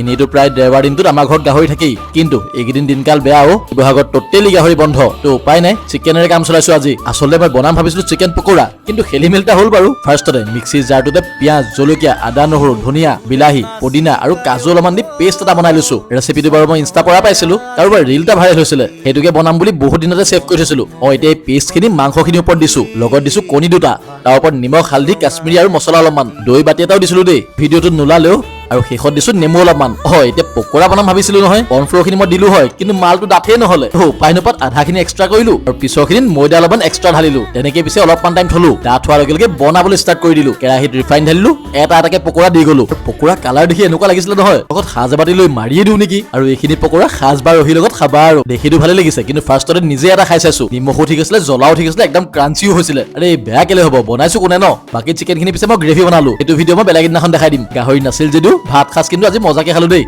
এনেইতো প্ৰায় দেওবাৰ দিনটোত আমাৰ ঘৰত গাহৰি থাকেই, কিন্তু এইকেইদিন দিনকাল বেয়া অ'। শিৱসাগৰত টোটেলি গাহৰি বন্ধ। তো উপায় নাই, চিকেনেৰে কাম চলাইছো আজি। আচলতে মই বনাম ভাবিছিলো চিকেন পকোৰা, কিন্তু খেলি মেলি এটা হ'ল বাৰু। ফাৰ্ষ্টতে মিক্সিৰ জাৰটোতে পিঁয়াজ, জলকীয়া, আদা, নহৰু, ধনিয়া, বিলাহী, পদিনা আৰু কাজু অলপমান দি পেষ্ট এটা বনাই লৈছো। ৰেচিপিটো বাৰু মই ইনষ্টাৰ পৰা পাইছিলো, কাৰোবাৰ ৰিল এটা ভাইৰেল হৈছিলে, সেইটোকে বনাম বুলি বহুত দিনতে ছেভ কৰি থৈছিলো। এতিয়া এই পেষ্টখিনি মাংসখিনিৰ ওপৰত দিছো, লগত দিছো কণী দুটা, তাৰ ওপৰত নিমখ, হালধি, কাশ্মীৰী আৰু মছলা অলপমান, দৈ বাতি এটাও দিছিলো দেই, ভিডিঅ'টোত নোলালেও। আৰু শেষত দিছো নেমু অলপমান। এতিয়া পকৰা বনাম ভাবিছিলো নহয়, কৰ্ণফ্ল'ৰ খিনি মই দিলো হয়, কিন্তু মালটো ডাঠেই নহ'লে। উপায় নোপোৱাত আধাখিনি এক্সট্ৰা কৰিলো আৰু পিছৰখিনিত ময়দা অলপমান এক্সট্ৰা ঢালিলো। তেনেকে পিছে অলপমান টাইম থলো। ডাঠ হোৱাৰ লগে লগে বনাবলৈ ষ্টাৰ্ট কৰি দিলো। কেৰাহীত ৰিফাইন ঢালিলো, এটা এটাকে পকৰা দি গলো। পকৰা কালাৰ দেখি এনেকুৱা লাগিছিলে নহয়, লগত সাজ এবাতি লৈ মাৰিয়ে দিওঁ নেকি। আৰু এইখিনি পকৰা সাজ বা ৰহিৰ লগত খাবা। আৰু দেখিতো ভালে লাগিছে, কিন্তু ফাৰ্ষ্টতে নিজে এটা খাই চাইছো। নিমখো ঠিক আছিলে, জ্বলাও ঠিক আছিলে, একদম ক্ৰাঞ্চিও হৈছিলে। আৰে, বেয়া কেলে হ'ব, বনাইছো কোনে ন? বাকী চিকেন খিনি পিছে মই গ্ৰেভি বনালো। এইটো ভিডিঅ' মই বেলেগ দিনাখন দেখাই দিম। গাহৰি নাছিল যদিও ভাত সাজ কিন্তু আজি মজাকে খালো দেই।